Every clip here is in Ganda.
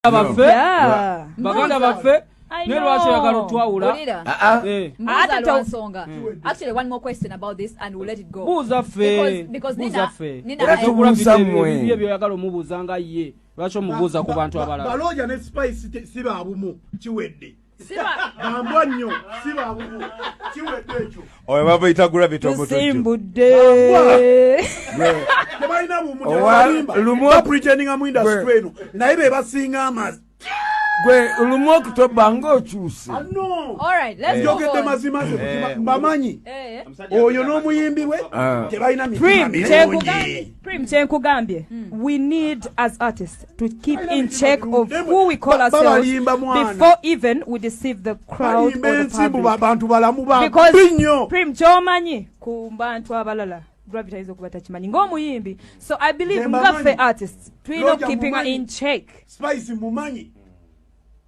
Baffe. Yeah. Baganda baffe. I Naye lwaki know. oyagala otwawula? Wulira. Ah, ah. Eh. Mbuuza Ate lwa nsonga. Actually, one more question about this and we'll let it go. Buuza ffe. Because Buuza Nina, ffe. Nina, Era I- tubuuza mmwe. Ebibye byoyagala omubuuza nga ye, lwaki omubuuza ku bantu abalala? Baloja ne Spice si babumu, kiwedde. Siba, Bambwa nnyo, si babumu, kiwedde ekyo. Oyo bamuyita Gravity Omutujju. Tusimbudde. Tebalina bumu, Owa- tebalimba. lumu- Bapretendinga mu industry Gwe- eno, naye be basinga amazi. Gwe lumu Okutoba ng'okyuse. Ah, no. All right, let's move Njogedde on. mazima ze, Eh. mbamanyi. Eh, Oyo n'omuyimbi we Ah. tebalina mitima Prim, mirungi. Prim, kyenkugambye, we need as artists to keep Balina in mitima check of mirungi. who we call ourselves Babalimba mwana. before even we deceive the crowd Balimba or the ensimbu, public. bantu balamu babi Because nnyo. Prim, kyomanyi ku bantu abalala, Gravity ayinza okuba takimanyi ng'omuyimbi. So I believe Nze mbamanyi. ngaffe artists tulina Roger okukeepinga mumanyi. in check. Spice mumanyi.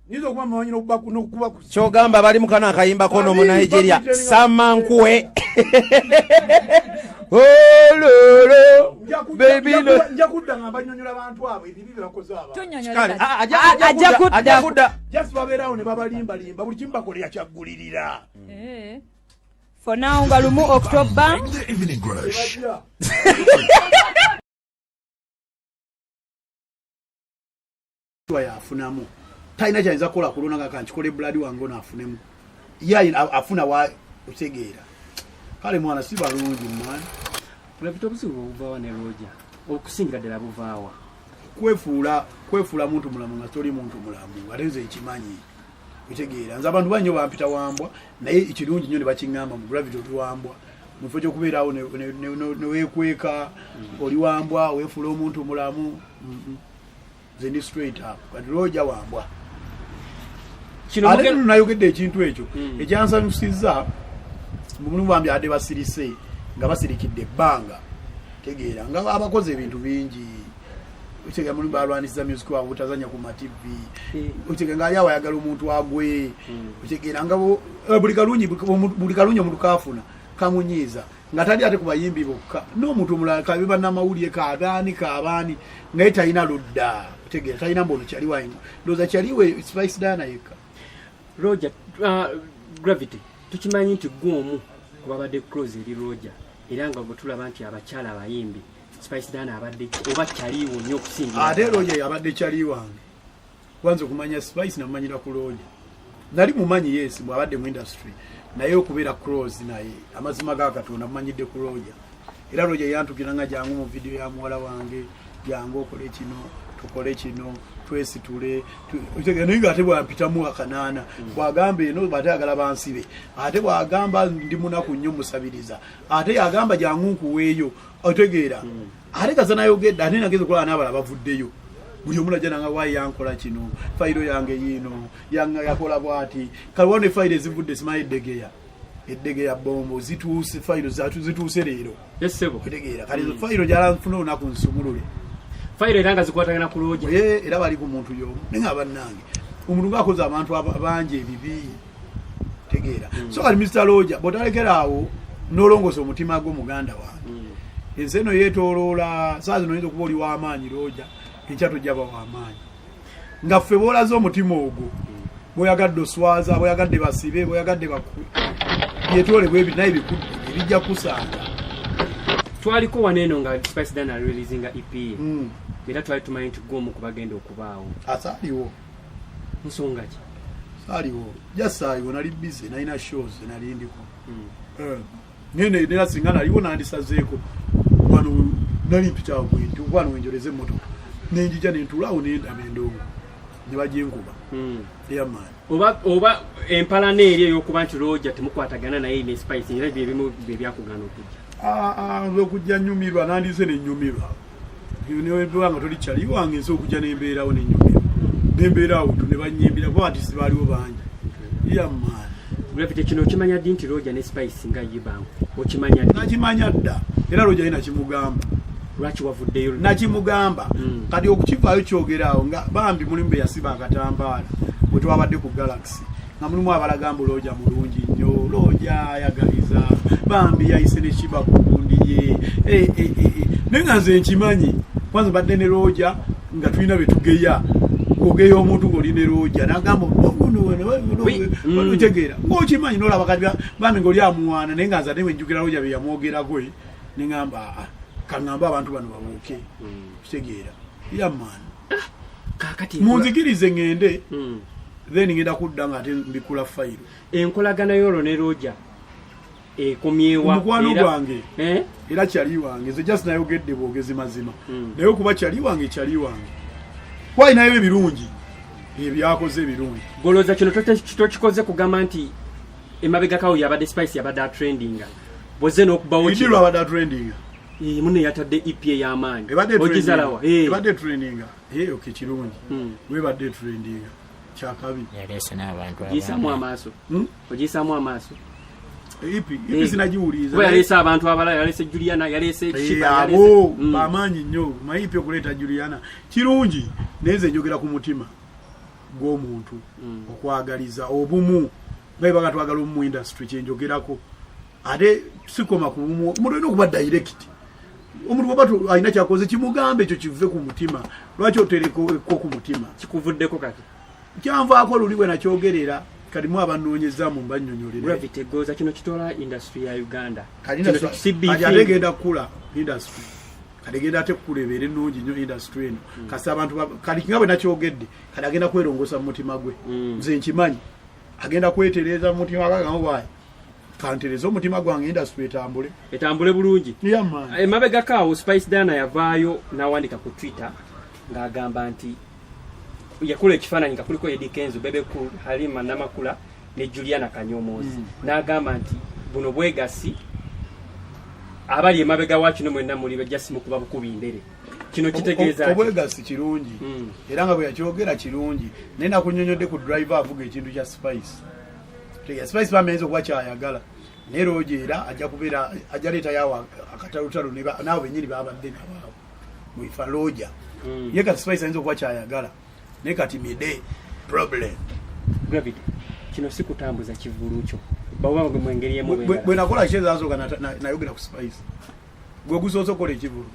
Nyinza okuba mumanyi n'okuba Kyogamba bali mukano akayimbako n'omu Nigeria samankuwe ololo baby no. Nja kudda nga mbanyonyola bantu abo ebibi bye bakoze abantu. Tunnyonnyole Kale, kati. ah, ajja Ajja kudda, ajja kudda. kudda. Just babeerawo ne babalimbalimba, buli kimu bakolera kyaggulirira. Eh. For now nga 1 October. The Evening Rush. Tebajja. Yafunamu talina kyayinza kukola kulona nga kankikole blood wange ono afunemu ye afuna wa otegeera. Kale mwana, si balungi mwana. Gravity, obuzibu buvaawa ne Roger okusingira ddala buvaawa? Kwefuula muntu mulamu nga toli muntu mulamu, ate nze nkimanyi, otegeera. Nze abantu banyo bampita wambwa, naye ekirungi nnyo ne bakiŋŋamba mu Gravity oli wambwa, mu kifo ky'okubeeraawo neweekweka oli wambwa, weefuula omuntu mulamu. Nze ndi straight up. Kati Roger wambwa. Kino Ate nno nayogedde ekintu ekyo ekyansanyusizza mu mulimu, bambi adde basirise nga basirikidde ebbanga, tegeera, nga abakoze ebintu bingi, otegeera, mulimu balwanisiza music waabwe butazanya ku ma TV, otegeera, nga ali awo ayagala omuntu agwe, otegeera, nga buli kalungi omuntu kafuna kamunyiiza, nga tali ate ku bayimbi bokka, n'omuntu omulala kabe bannamawulire kabaani kabaani, nga ye talina ludda, otegeera, talina mbono kyali wange, ndowooza kyaliwe Spice Diana yekka. Roger, Gravity, tukimanyi nti gwe omu ku babadde close eri Roger, era nga bwe tulaba nti abakyala abayimbi Spice Diana abadde oba kyaliiwo nnyo okusingira. Ate Roger yabadde kyali wange. Kwanza okumanya Spice namumanyira ku Roger. Nali mumanyi, yes, bwabadde mu industry, naye okubeera close naye, amazima ga Katonda, mumanyidde ku Roger. Era Roger yantukira nga jangu mu video ya muwala wange, jangu okole kino, tukole kino, twesitule. Naye nga ate bwampitamu akanaana, bwagamba eno bate agala bansibe, ate bwagamba ndi munaku nnyo musabiriza, ate yagamba jangu nkuweeyo, otegeera. Ate kaza nayogedde, ate nageza okulaba n'abala bavuddeyo, buli omu najja nanga waayi yankola kino, fayiro yange yiino, yanga yakola bwati. Kaliwo ne fayiro ezivudde, simanyi eddegeya, eddegeya bombo zituuse, fayiro zituuse leero. Essebo. Otegeera, kati ezo fayiro gyalanfuna olunaku nsumulule. Fayiro era nga zikwatagana ku Roger. Eh, era bali ku muntu y'omu, naye nga bannange omuntu ngaakoze abantu bangi ebibi, tegeera. So kati Mr Roger, bw'otalekera awo n'olongosa omutima gwo, muganda wange, ensi eno yeetooloola. Saa zino oyinza okuba oli w'amaanyi Roger, enkya tojja ba w'amaanyi, nga ffe bw'olaze omutima ogwo, bw'oyagadde oswaza, bw'oyagadde basibe, bw'oyagadde baku byetoole bwebi, naye bikudde ebijja kusanga. Twaliko wano eno nga Spice Diana releasinga EP ye, era twali tumanyi nti gwe omu ku bagenda okubaawo. Asaaliwo. Nsonga ki? Saaliwo, just saaliwo, nali busy, nalina shows nali ndiko. Eh, naye nera singa naliwo nandisazeeko wano, nali mpitawo bwenti wano wenjoleza emmotoka, nenjija nentulaawo nendaba endongo ne baginkuba eyamaani. Oba empalana eri ey'okuba nti Roger temukwatagana naye ne Spice, era byebimu bye byakugana okujja? Nze okujja nyumirwa, nandise nenyumirwa nga toli kyali wange, nsi okujja nembeerawo nenyumirwa, nembeerawo tu ne banyimbira, kuba ati sibaaliwo bangi yamaani. Gravity, kino okimanya ddi nti Roger ne Spice nga ye bangu? Okimanya ddi? Nakimanya dda, era Roger ye nakimugamba. Lwaki wavuddeyo? Nakimugamba. Kati okukivaayo kyogeraawo nga bambi mulimu be yasiba akatambaala bwe twabadde ku Galaxy, nga mulimu abalaga mbu Roger mulungi nnyo, Roger ayagaliza, bambi yayise ne kiba ku gundi ye. Eh, eh, eh, eh. Naye nga nze nkimanyi, kwanza badde ne Roger nga tulina betugeya. Ogeya omuntu ng'oli ne Roja nagamba otegeera ng'okimanyi nolaba kati bambi ng'oli amuwaana, naye nga nze ate wenjukira Roja bye yamwogerako, neŋamba aa kaŋŋambe abantu bano babuuke. Kitegeera yamaani. Kakati Munzikirize ŋŋende, then ngenda kudda nga ate mbikula fayiro. Enkolagana y'olwo ne Roja ekomyewa? Mukwano gwange. Eh? Era kyali wange, nze just nayogedde bwogezi mazima, naye okuba kyali wange, kyali wange kwalinayo ebirungi ebyakoze ebirungi. Golooza kino tokikoze kugamba nti emabegakawo yabadde Spice yabadde atrendinga bwozze n'okubawo. Idirwa abadde atrendinga. Munne yatadde EP ey'amaanyi. Ebadde Ogizalawa. Ebadde trendinga. Okay, kirungi. Webadde trendinga kyakabi. Yaleese n'abantu Ogiyisaamu abalala. amaaso? Ogiyisaamu amaaso? EP EP sinagiwuliriza. Kuba yaleese abantu abalala, yaleese Juliana, yaleese Shiba, Abo bamaanyi nnyo. Mayipi okuleeta Juliana kirungi, naye nze njogera ku mutima gw'omuntu okwagaliza obumu, nga baga twagala obumu mu industry, kyenjogerako. Ate sikoma ku bumu, omuntu olina okuba direct. Omuntu bwaba alina kyakoze kimugambe, ekyo kive ku mutima. Lwaki oterekeko ku mutima? Kikuvuddeko kati? Kyanvaako luli bwe nakyogerera. Kati mu abanoonyeza mu mbanyonyolere. Gravity goza kino kitwala industry ya Uganda. Kati Kino si kati beefing. ate egenda kukula industry, kati egenda ate kukula ebeere ennungi nnyo industry eno. Kasi abantu kati nga bwe nakyogedde, kati agenda kwerongoosa mu mutima gwe. Nze nkimanyi agenda kwetereeza mu mutima gwe, agamba waayi kantereze omutima gwange, industry etambule. Etambule bulungi. Yamaani. Emabegako awo Spice Dana yavaayo n'awandika ku Twitter ng'agamba nti yakola ekifaananyi nga kuliko Eddy Kenzo, Bebe Cool, Halima Namakula ne Juliana Kanyomozi, n'agamba nti buno bwegasi abali emabega wa kino mwenna muli bajja simukuba bukubi ndere. Kino kitegeeza ki? Obwegasi kirungi, era nga bwe yakyogera kirungi, naye nakunyonyodde ku driver avuga ekintu kya Spice. Tegeera, Spice bamenza okuba kyayagala, naye Roja era ajja kubeera ajja leetayo akatalutalo naabo bennyini babadde nabaawo mwifa Roja. Ye kati Spice ayinza okuba kyayagala, naye kati mide problem. Gravity, kino si kutambuza kivulu kyo bawuba mu ngeri emu Bwe nakola kyezasooka nayogera ku Spice, gwe gusoose okukola ekivulu.